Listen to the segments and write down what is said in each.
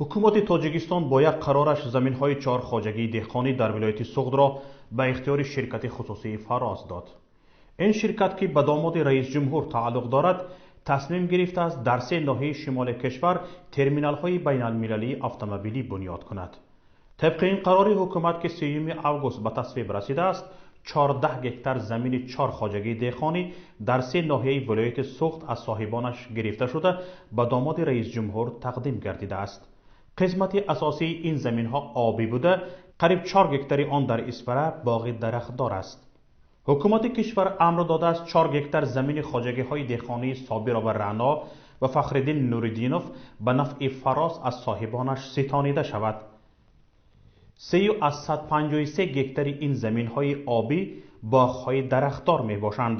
Ҳукумати Тоҷикистон бо як қарораш заминҳои чор хоҷагии деҳқонӣ дар вилояти Суғдро ба ихтиёри ширкати хусусии Фароз дод. Ин ширкат, ки ба домоди раисҷумҳур тааллуқ дорад, тасмим гирифтааст дар се ноҳияи шимоли кишвар терминалҳои байналмилалии автомобилӣ бунёд кунад. Тибқи ин қарори ҳукумат, ки 3 август ба тасвиб расидааст, 14 гектар замини чор хоҷагии деҳқонӣ дар се ноҳияи вилояти Суғд аз соҳибонаш гирифта шуда ба домоди раисҷумҳур тақдим гардидааст. Қисмати асосии ин заминҳо обӣ буда, қариб 4 гектари он дар Исфара боғи дарахтдор аст. Ҳукумати кишвар амр додааст 4 гектар замини хоҷагиҳои деҳқонии Собирова Раъно ва Фахриддин Нуриддинов ба нафъи Фароз аз соҳибонаш ситонида шавад. 3,53 гектари ин заминҳои обӣ боғҳои дарахтдор мебошанд.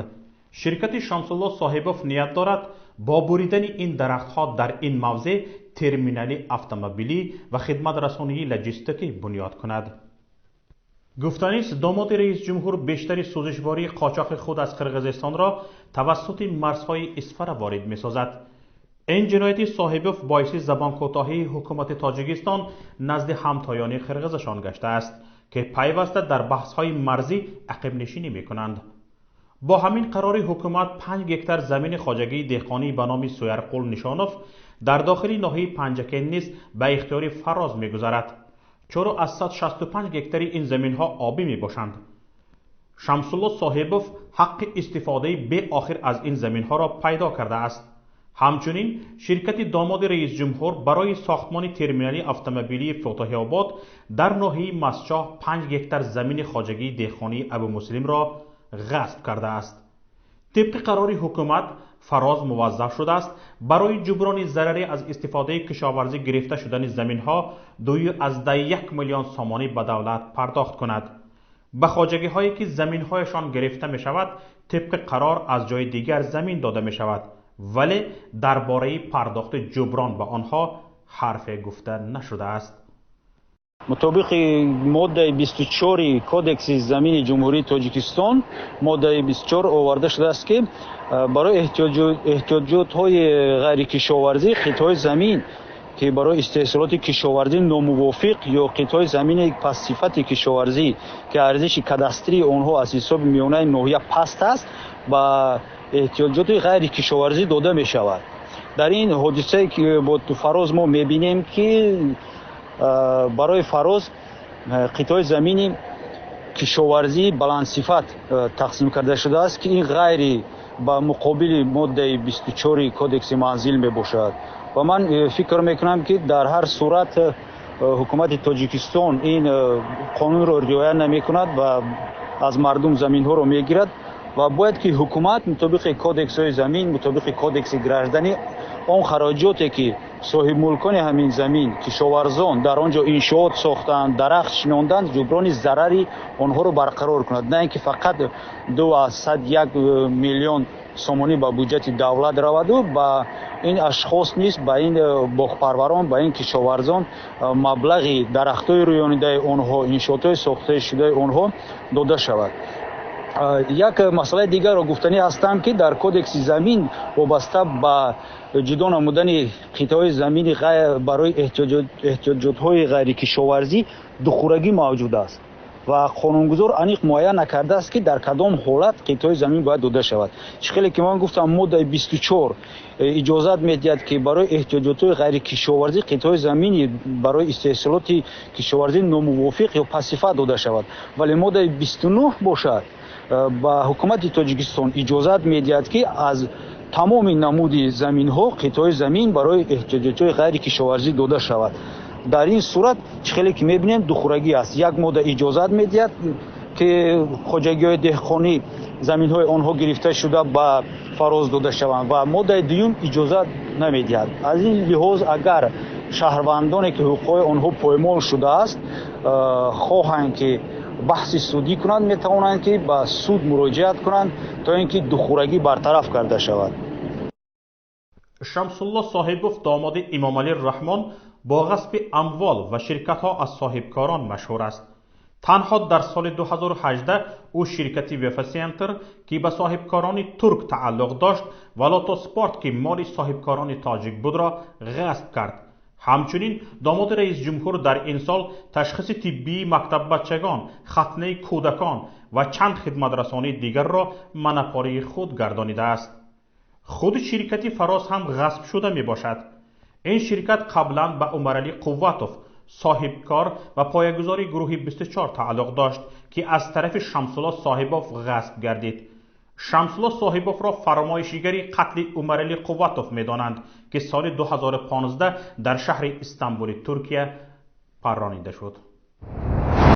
Ширкати Шамсулло Соҳибов ният дорад бо буридани ин дарахтҳо дар ин мавзеъ терминали автомобилӣ ва хидматрасонии логистикӣ бунёд кунад. Гуфтанист, домоди раисҷумҳур бештари сӯзишвории қочоқи худ аз Қирғизистонро тавассути марзҳои Исфара ворид месозад. Ин ҷинояти Соҳибов боиси забонкӯтоҳии ҳукумати Тоҷикистон назди ҳамтоёни қирғизашон гаштааст, ки пайваста дар баҳсҳои марзӣ ақибнишинӣ мекунанд. Бо ҳамин қарори ҳукумат 5 гектар замини хоҷагии деҳқонӣ ба номи Суярқул Нишонов дар дохили ноҳияи Панҷакент низ ба ихтиёри Фароз мегузарад. 4,65 гектари ин заминҳо обӣ мебошанд. Шамсулло Соҳибов ҳаққи истифодаи беохир аз ин заминҳоро пайдо кардааст. Ҳамчунин ширкати домоди раисҷумҳур барои сохтмони терминали автомобилии Фотиҳобод дар ноҳияи Мастчоҳ 5 гектар замини хоҷагии деҳқонии Абумуслимро ғасб кардааст. Тибқи қарори ҳукумат Фароз муваззаф шудааст барои ҷуброни зараре аз истифодаи кишоварзӣ гирифта шудани заминҳо 2,1 миллион сомонӣ ба давлат пардохт кунад. Ба хоҷагиҳое ки заминҳояшон гирифта мешавад, тибқи қарор аз ҷои дигар замин дода мешавад, вале дар бораи пардохти ҷуброн ба онҳо ҳарфе гуфта нашудааст. Мутобиқи моддаи 24 Кодекси замини Ҷумҳурии Тоҷикистон, моддаи 24 оварда шудааст, ки барои эҳтиёҷотҳои ғайрикишоварзӣ қитъаҳои замин, ки барои истеҳсолоти кишоварзӣ номувофиқ ё қитъаҳои замини пастсифати кишоварзӣ, ки арзиши кадастрии онҳо аз ҳисоби миёнаи ноҳия паст аст, ба эҳтиёҷоти ғайрикишоварзӣ дода мешавад. Дар ин ҳодисае, ки бо Фароз мо мебинем, ки барои Фароз қитъаҳои замини кишоварзии баландсифат тақсим карда шудааст, ки ин ғайри ба муқобили моддаи 24 Кодекси манзил мебошад. Ва ман фикр мекунам, ки дар ҳар сурат ҳукумати Тоҷикистон ин қонунро риоя намекунад ва аз мардум заминҳоро мегирад ва бояд ки ҳукумат мутобиқи кодексҳои замин, мутобиқи кодекси гражданӣ он хароҷоте, ки соҳибмулкони ҳамин замин, кишоварзон дар он ҷо иншоот сохтанд, дарахт шинонданд, ҷуброни зарари онҳоро барқарор кунад, на ин ки фақат 2,1 миллион сомонӣ ба буҷати давлат раваду ба ин ашхос низ, ба ин боғпарварон, ба ин кишоварзон маблағи дарахтҳои рӯёнидаи онҳо, иншоотҳои сохташудаи онҳо дода шавад. Як масъалаи дигарро гуфтанӣ ҳастам, ки дар кодекси замин вобаста ба ҷудо намудани қитъаҳои замини барои эҳтиёҷотҳои ғайрикишоварзӣ духурагӣ мавҷуд аст ва қонунгузор аниқ муайян накардааст, ки дар кадом ҳолат қитъаҳои замин бояд дода шавад. Чӣ хеле ки ман гуфтам, моддаи 24 иҷозат медиҳад, ки барои эҳтиёҷотҳои ғайрикишоварзӣ қитъаҳои замини барои истеҳсолоти кишоварзӣ номувофиқ ё пастсифат дода шавад, вале моддаи 29 бошад, ба ҳукумати Тоҷикистон иҷозат медиҳад, ки аз тамоми намуди заминҳо қитъаҳои замин барои эҳтиёҷотҳои ғайрикишоварзӣ дода шавад. Дар ин сурат, чӣ хеле ки мебинем, духурагӣ аст. Як модда иҷозат медиҳад, ки хоҷагиҳои деҳқонӣ заминҳои онҳо гирифта шуда ба Фароз дода шаванд, ва моддаи дуюм иҷозат намедиҳад. Аз ин лиҳоз, агар шаҳрвандоне, ки ҳуқуқҳои онҳо поймол шудааст, хоҳанд, ки баҳси судӣ кунанд, метавонанд, ки ба суд муроҷиат кунанд, то ин ки духурагӣ бартараф карда шавад. Шамсулло Соҳибов, домоди Имомалӣ Раҳмон, бо ғасби амвол ва ширкатҳо аз соҳибкорон машҳур аст. Танҳо дар соли 2018 ӯ ширкати Вефа Сентр, ки ба соҳибкорони турк тааллуқ дошт, ва Лото Спорт, ки моли соҳибкорони тоҷик будро, ғасб кард. Ҳамчунин домоди раисҷумҳур дар ин сол ташхиси тиббии мактаббачагон, хатнаи кӯдакон ва чанд хидматрасонии дигарро монополии худ гардонидааст. Худи ширкати Фароз ҳам ғасб шуда мебошад. Ин ширкат қаблан ба Умаралӣ Қувватов, соҳибкор ва поягузори гурӯҳи 24 тааллуқ дошт, ки аз тарафи Шамсулло Соҳибов ғасб гардид. Шамсулло Соҳибовро фармоишигари қатли Умаралӣ Қувватов медонанд, ки соли 2015 дар шаҳри Истанбули Туркия парронида шуд.